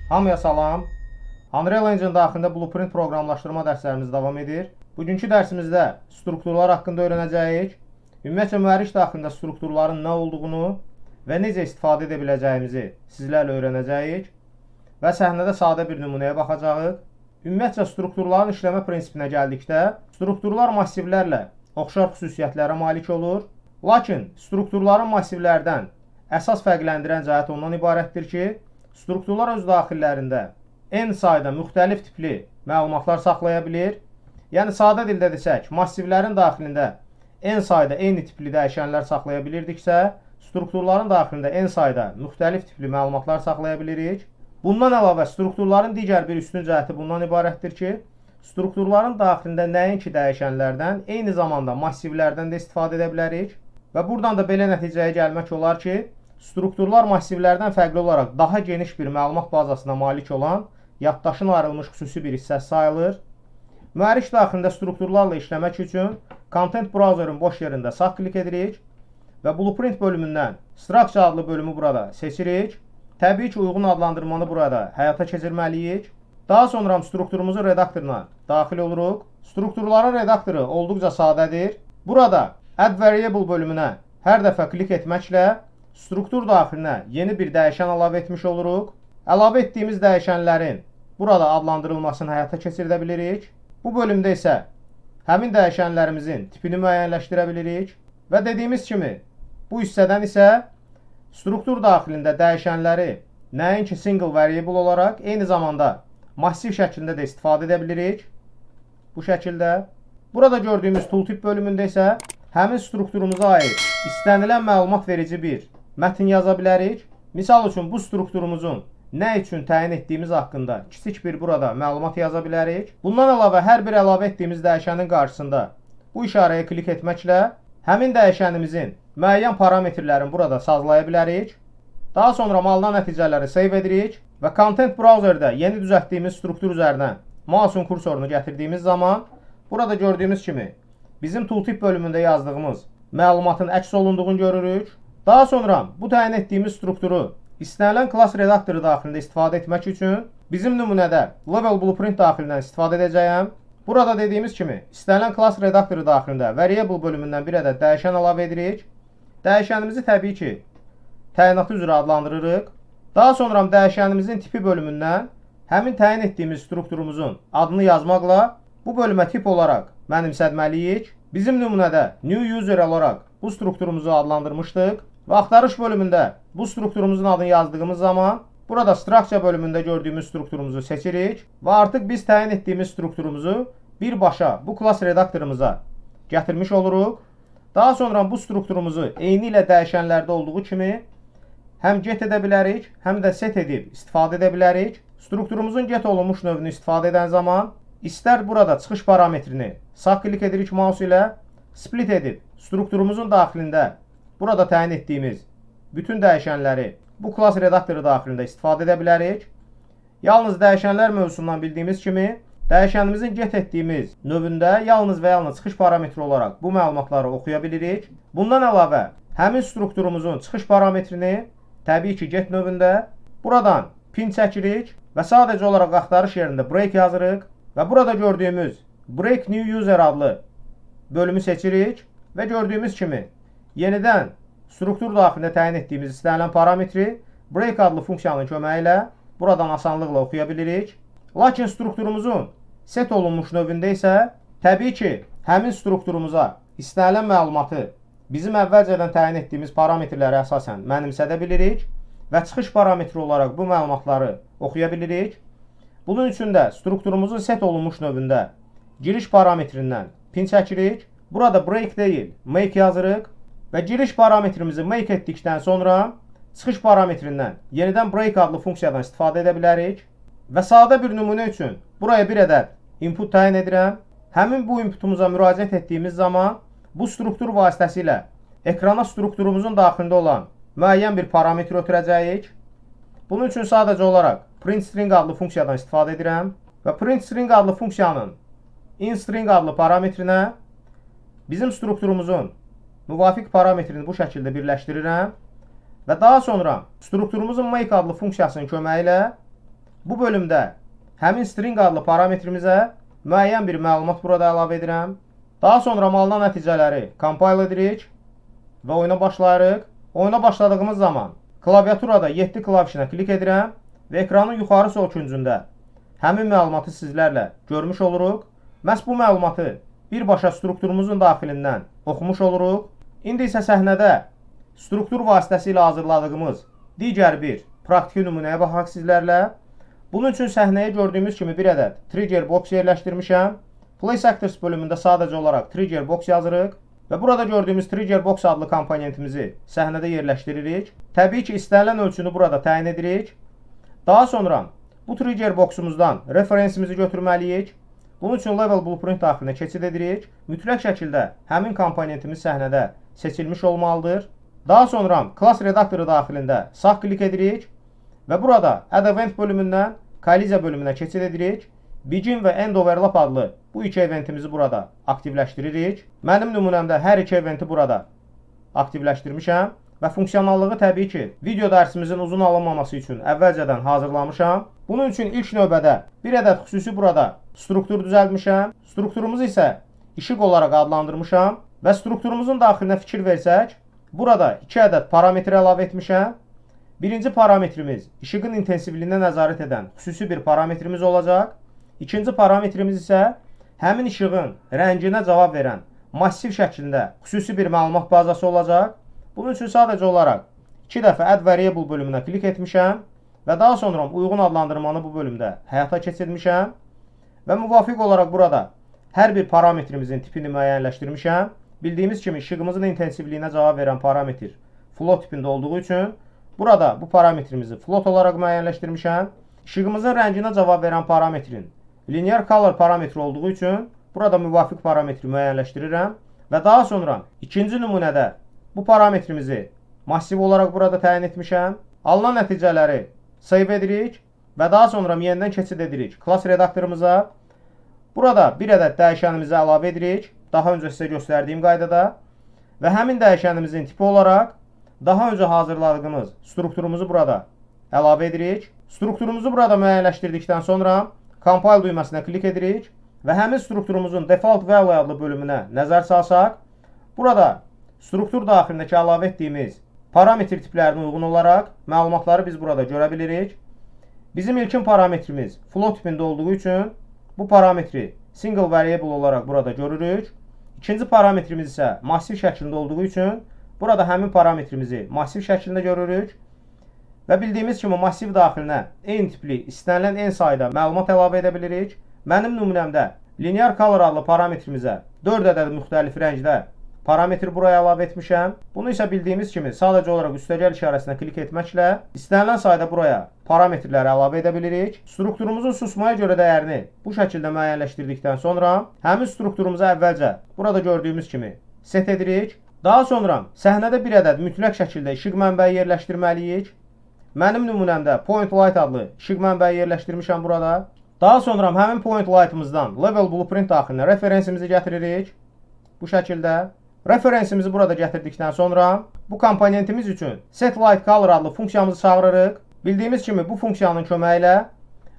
Hamıya salam. Unreal Engine daxilində Blueprint proqramlaşdırma dərslərimiz davam edir. Bugünkü dərsimizdə strukturlar haqqında öyrənəcəyik. Ümumiyyətcə, mühərrik daxilində strukturların nə olduğunu və necə istifadə edə biləcəyimizi sizlərlə öyrənəcəyik və səhnədə sadə bir nümunəyə baxacağıq. Ümumiyyətcə, strukturların işləmə prinsipinə gəldikdə, strukturlar massivlərlə oxşar xüsusiyyətlərə malik olur. Lakin strukturların massivlərdən əsas fərqləndirən cəhət ondan ibarətdir ki, strukturlar öz daxillərində n sayda müxtəlif tipli məlumatlar saxlaya bilir. Yəni, sadə dildə desək, massivlərin daxilində n sayda eyni tipli dəyişənlər saxlaya bilirdiksə, strukturların daxilində n sayda müxtəlif tipli məlumatlar saxlaya bilirik. Bundan əlavə, strukturların digər bir üstün cəhəti bundan ibarətdir ki, strukturların daxilində nəinki dəyişənlərdən, eyni zamanda massivlərdən də istifadə edə bilərik. Və buradan da belə nəticəyə gəlmək olar ki, strukturlar massivlərdən fərqli olaraq daha geniş bir məlumat bazasına malik olan yaddaşın ayrılmış xüsusi bir hissəsi sayılır. Mühərrik daxilində strukturlarla işləmək üçün Content Browser-ın boş yerində sağ klik edirik və Blueprint bölümündən Structure adlı bölümü burada seçirik. Təbii ki, uyğun adlandırmanı burada həyata keçirməliyik. Daha sonra strukturumuzun redaktoruna daxil oluruq. Strukturların redaktoru olduqca sadədir. Burada Add Variable bölümünə hər dəfə klik etməklə struktur daxilinə yeni bir dəyişən əlavə etmiş oluruq. Əlavə etdiyimiz dəyişənlərin burada adlandırılmasını həyata keçirdə bilirik. Bu bölümdə isə həmin dəyişənlərimizin tipini müəyyənləşdirə bilirik və dediyimiz kimi, bu hissədən isə struktur daxilində dəyişənləri nəinki single variable olaraq, eyni zamanda massiv şəklində də istifadə edə bilirik. Bu şəkildə. Burada gördüyümüz tooltip bölümündə isə həmin strukturumuza aid istənilən məlumat verici bir mətn yaza bilərik. Misal üçün, bu strukturumuzun nə üçün təyin etdiyimiz haqqında kiçik bir burada məlumat yaza bilərik. Bundan əlavə, hər bir əlavə etdiyimiz dəyişənin qarşısında bu işarəyə klik etməklə həmin dəyişənimizin müəyyən parametrlərini burada sazlaya bilərik. Daha sonra alınan nəticələri save edirik və Content Browser-də yeni düzəltdiyimiz struktur üzərinə mouse'un kursorunu gətirdiyimiz zaman burada gördüyümüz kimi bizim tooltip bölümündə yazdığımız məlumatın əks olunduğunu görürük. Daha sonra bu təyin etdiyimiz strukturu istənilən class redaktoru daxilində istifadə etmək üçün bizim nümunədə Level Blueprint daxilindən istifadə edəcəyəm. Burada dediyimiz kimi, istənilən class redaktoru daxilində variable bölümündən bir ədəd dəyişən əlavə edirik. Dəyişənimizi təbii ki, təyinatı üzrə adlandırırıq. Daha sonra dəyişənimizin tipi bölümündən həmin təyin etdiyimiz strukturumuzun adını yazmaqla bu bölümə tip olaraq mənimsətməliyik. Bizim nümunədə new user olaraq bu strukturumuzu adlandırmışdıq və axtarış bölümündə bu strukturumuzun adını yazdığımız zaman burada structure bölümündə gördüyümüz strukturumuzu seçirik və artıq biz təyin etdiyimiz strukturumuzu birbaşa bu class redaktorumuza gətirmiş oluruq. Daha sonra bu strukturumuzu eyni ilə dəyişənlərdə olduğu kimi həm get edə bilərik, həm də set edib istifadə edə bilərik. Strukturumuzun get olunmuş növünü istifadə edən zaman istər burada çıxış parametrini sağ klik edirik mouse ilə, split edib strukturumuzun daxilində burada təyin etdiyimiz bütün dəyişənləri bu class redaktoru daxilində istifadə edə bilərik. Yalnız dəyişənlər mövzusundan bildiyimiz kimi, dəyişənimizin get etdiyimiz növündə yalnız və yalnız çıxış parametri olaraq bu məlumatları oxuya bilirik. Bundan əlavə, həmin strukturumuzun çıxış parametrini təbii ki, get növündə buradan pin çəkirik və sadəcə olaraq axtarış yerində break yazırıq və burada gördüyümüz break new user adlı bölümü seçirik və gördüyümüz kimi yenidən struktur daxilində təyin etdiyimiz istənilən parametri break adlı funksiyanın köməyi ilə buradan asanlıqla oxuya bilirik. Lakin strukturumuzun set olunmuş növündə isə təbii ki, həmin strukturumuza istənilən məlumatı bizim əvvəlcədən təyin etdiyimiz parametrlərə əsasən mənimsədə bilirik və çıxış parametri olaraq bu məlumatları oxuya bilirik. Bunun üçün də strukturumuzun set olunmuş növündə giriş parametrindən pin çəkirik. Burada break deyil, make yazırıq və giriş parametrimizi make etdikdən sonra çıxış parametrindən yenidən break adlı funksiyadan istifadə edə bilərik. Və sadə bir nümunə üçün buraya bir ədəd input təyin edirəm. Həmin bu inputumuza müraciət etdiyimiz zaman bu struktur vasitəsilə ekrana strukturumuzun daxilində olan müəyyən bir parametr ötürəcəyik. Bunun üçün sadəcə olaraq print string adlı funksiyadan istifadə edirəm və print string adlı funksiyanın inString adlı parametrinə bizim strukturumuzun müvafiq parametrini bu şəkildə birləşdirirəm və daha sonra strukturumuzun make adlı funksiyasının köməyi ilə Bu bölümdə həmin string adlı parametrimizə müəyyən bir məlumat burada əlavə edirəm. Daha sonra alınan nəticələri compile edirik və oyuna başlayırıq. Oyuna başladığımız zaman klaviaturada 7 klavişinə klik edirəm və ekranın yuxarı sol küncündə həmin məlumatı sizlərlə görmüş oluruq. Məhz bu məlumatı birbaşa strukturumuzun daxilindən oxumuş oluruq. İndi isə səhnədə struktur vasitəsilə hazırladığımız digər bir praktiki nümunəyə baxaq sizlərlə. Bunun üçün səhnəyə gördüyümüz kimi bir ədəd trigger box yerləşdirmişəm. Place Actors bölümündə sadəcə olaraq trigger box yazırıq və burada gördüyümüz trigger box adlı komponentimizi səhnədə yerləşdiririk. Təbii ki, istənilən ölçünü burada təyin edirik. Daha sonra bu trigger boxumuzdan referensimizi götürməliyik. Bunun üçün level blueprint daxilinə keçid edirik. Mütləq şəkildə həmin komponentimiz səhnədə seçilmiş olmalıdır. Daha sonra class redaktoru daxilində sağ klik edirik və burada Add Event bölümündən Kolliziya bölümünə keçid edirik. Begin və End Overlap adlı bu iki eventimizi burada aktivləşdiririk. Mənim nümunəmdə hər iki eventi burada aktivləşdirmişəm və funksionallığı təbii ki, video dərsimizin uzun alınmaması üçün əvvəlcədən hazırlamışam. Bunun üçün ilk növbədə bir ədəd xüsusi burada struktur düzəltmişəm. Strukturumuzu isə işıq olaraq adlandırmışam və strukturumuzun daxilinə fikir versək, burada iki ədəd parametr əlavə etmişəm. Birinci parametrimiz işığın intensivliyinə nəzarət edən xüsusi bir parametrimiz olacaq. İkinci parametrimiz isə həmin işığın rənginə cavab verən massiv şəklində xüsusi bir məlumat bazası olacaq. Bunun üçün sadəcə olaraq iki dəfə Add Variable bölümünə klik etmişəm və daha sonra uyğun adlandırmanı bu bölümdə həyata keçirmişəm və müvafiq olaraq burada hər bir parametrimizin tipini müəyyənləşdirmişəm. Bildiyimiz kimi işığımızın intensivliyinə cavab verən parametr float tipində olduğu üçün burada bu parametrimizi float olaraq müəyyənləşdirmişəm. İşığımızın rənginə cavab verən parametrin linear color parametri olduğu üçün burada müvafiq parametri müəyyənləşdirirəm və daha sonra ikinci nümunədə bu parametrimizi massiv olaraq burada təyin etmişəm. Alınan nəticələri save edirik və daha sonra yenidən keçid edirik class redaktorumuza. Burada bir ədəd dəyişənimizi əlavə edirik. Daha öncə sizə göstərdiyim qaydada və həmin dəyişənimizin tipi olaraq daha öncə hazırladığımız strukturumuzu burada əlavə edirik. Strukturumuzu burada müəyyənləşdirdikdən sonra compile düyməsinə klik edirik və həmin strukturumuzun default value adlı bölümünə nəzər salsaq, burada struktur daxilindəki əlavə etdiyimiz parametr tiplərinə uyğun olaraq məlumatları biz burada görə bilirik. Bizim ilkin parametrimiz float tipində olduğu üçün bu parametri single variable olaraq burada görürük. İkinci parametrimiz isə massiv şəklində olduğu üçün burada həmin parametrimizi massiv şəklində görürük. Və bildiyimiz kimi massiv daxilinə eyni tipli istənilən n sayda məlumat əlavə edə bilirik. Mənim nümunəmdə linear color adlı parametrimizə 4 ədəd müxtəlif rəngdə parametr buraya əlavə etmişəm. Bunu isə bildiyimiz kimi sadəcə olaraq üstəgəl işarəsinə klik etməklə istənilən sayda buraya parametrləri əlavə edə bilirik. Strukturumuzun susmaya görə dəyərini bu şəkildə müəyyənləşdirdikdən sonra həmin strukturumuza əvvəlcə burada gördüyümüz kimi set edirik. Daha sonra səhnədə bir ədəd mütləq şəkildə işıq mənbəyi yerləşdirməliyik. Mənim nümunəmdə Point Light adlı işıq mənbəyi yerləşdirmişəm burada. Daha sonra həmin Point Light'ımızdan Level Blueprint daxilinə referensimizi gətiririk. Bu şəkildə. Referensimizi burada gətirdikdən sonra bu komponentimiz üçün Set Light Color adlı funksiyamızı çağırırıq. Bildiyimiz kimi bu funksiyanın köməyi ilə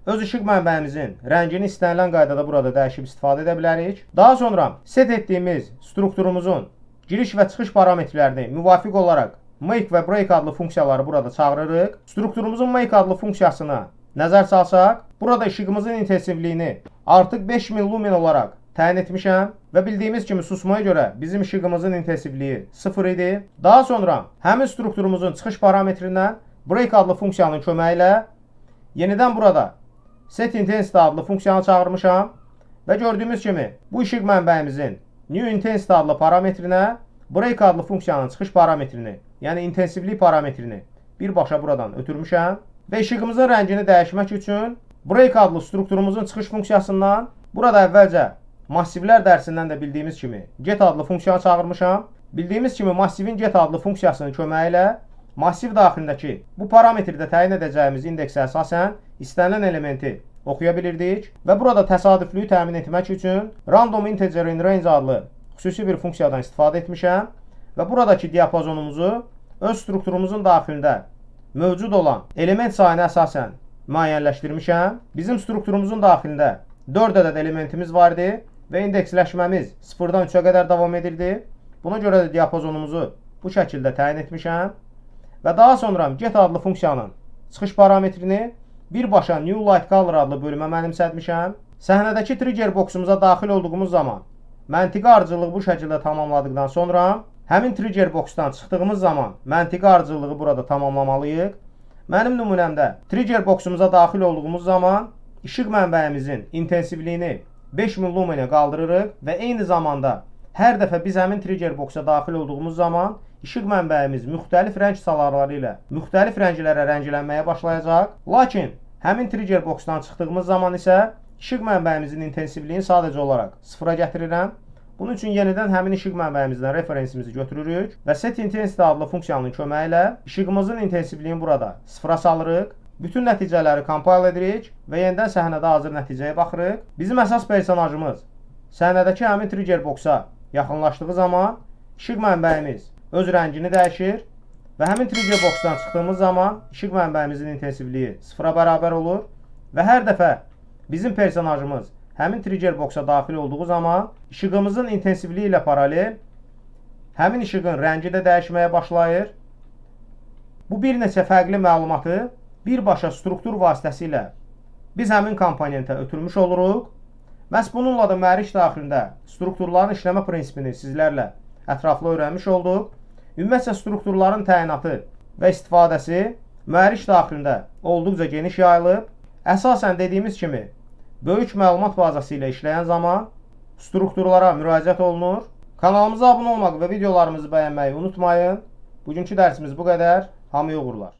öz işıq mənbəyimizin rəngini istənilən qaydada burada dəyişib istifadə edə bilərik. Daha sonra set etdiyimiz strukturumuzun giriş və çıxış parametrlərini müvafiq olaraq make və break adlı funksiyaları burada çağırırıq. Strukturumuzun make adlı funksiyasına nəzər salsaq, burada işığımızın intensivliyini artıq 5000 lumen olaraq təyin etmişəm və bildiyimiz kimi susmaya görə bizim işığımızın intensivliyi 0 idi. Daha sonra həmin strukturumuzun çıxış parametrindən break adlı funksiyanın köməyi ilə yenidən burada set intensity adlı funksiyanı çağırmışam və gördüyümüz kimi bu işıq mənbəyimizin new intensity adlı parametrinə break adlı funksiyanın çıxış parametrini, yəni intensivlik parametrini birbaşa buradan ötürmüşəm və işığımızın rəngini dəyişmək üçün break adlı strukturumuzun çıxış funksiyasından burada əvvəlcə massivlər dərsindən də bildiyimiz kimi get adlı funksiyanı çağırmışam. Bildiyimiz kimi massivin get adlı funksiyasının köməyi ilə massiv daxilindəki bu parametrdə təyin edəcəyimiz indeksə əsasən istənilən elementi oxuya bilirdik və burada təsadüflüyü təmin etmək üçün random integer in range adlı xüsusi bir funksiyadan istifadə etmişəm və buradakı diapazonumuzu öz strukturumuzun daxilində mövcud olan element sayına əsasən müəyyənləşdirmişəm. Bizim strukturumuzun daxilində 4 ədəd elementimiz var idi və indeksləşməmiz 0-dan 3-ə qədər davam edirdi. Buna görə də diapazonumuzu bu şəkildə təyin etmişəm. Və daha sonra get adlı funksiyanın çıxış parametrini birbaşa New Light Color adlı bölümə mənimsətmişəm. Səhnədəki trigger boxumuza daxil olduğumuz zaman məntiqi ardıcıllığı bu şəkildə tamamladıqdan sonra həmin trigger boxdan çıxdığımız zaman məntiqi ardıcıllığı burada tamamlamalıyıq. Mənim nümunəmdə trigger boxumuza daxil olduğumuz zaman işıq mənbəyimizin intensivliyini 5000 lumenə qaldırırıq və eyni zamanda hər dəfə biz həmin trigger boxa daxil olduğumuz zaman işıq mənbəyimiz müxtəlif rəng salarları ilə müxtəlif rənglərə rənglənməyə başlayacaq. Lakin həmin trigger boxdan çıxdığımız zaman isə işıq mənbəyimizin intensivliyini sadəcə olaraq sıfıra gətirirəm. Bunun üçün yenidən həmin işıq mənbəyimizdən referensimizi götürürük və set intensity adlı funksiyanın köməyi ilə işığımızın intensivliyini burada sıfıra salırıq. Bütün nəticələri compile edirik və yenidən səhnədə hazır nəticəyə baxırıq. Bizim əsas personajımız səhnədəki həmin trigger boxa yaxınlaşdığı zaman işıq mənbəyimiz öz rəngini dəyişir və həmin trigger boxdan çıxdığımız zaman işıq mənbəyimizin intensivliyi sıfıra bərabər olur və hər dəfə bizim personajımız həmin trigger boxa daxil olduğu zaman işığımızın intensivliyi ilə paralel həmin işığın rəngi də dəyişməyə başlayır. Bu bir neçə fərqli məlumatı birbaşa struktur vasitəsilə biz həmin komponentə ötürmüş oluruq. Məhz bununla da mühərrik daxilində strukturların işləmə prinsipini sizlərlə ətraflı öyrənmiş olduq. Ümumiyyətcə strukturların təyinatı və istifadəsi mühərrik daxilində olduqca geniş yayılıb. Əsasən dediyimiz kimi böyük məlumat bazası ilə işləyən zaman strukturlara müraciət olunur. Kanalımıza abunə olmağı və videolarımızı bəyənməyi unutmayın. Bugünkü dərsimiz bu qədər. Hamıya uğurlar.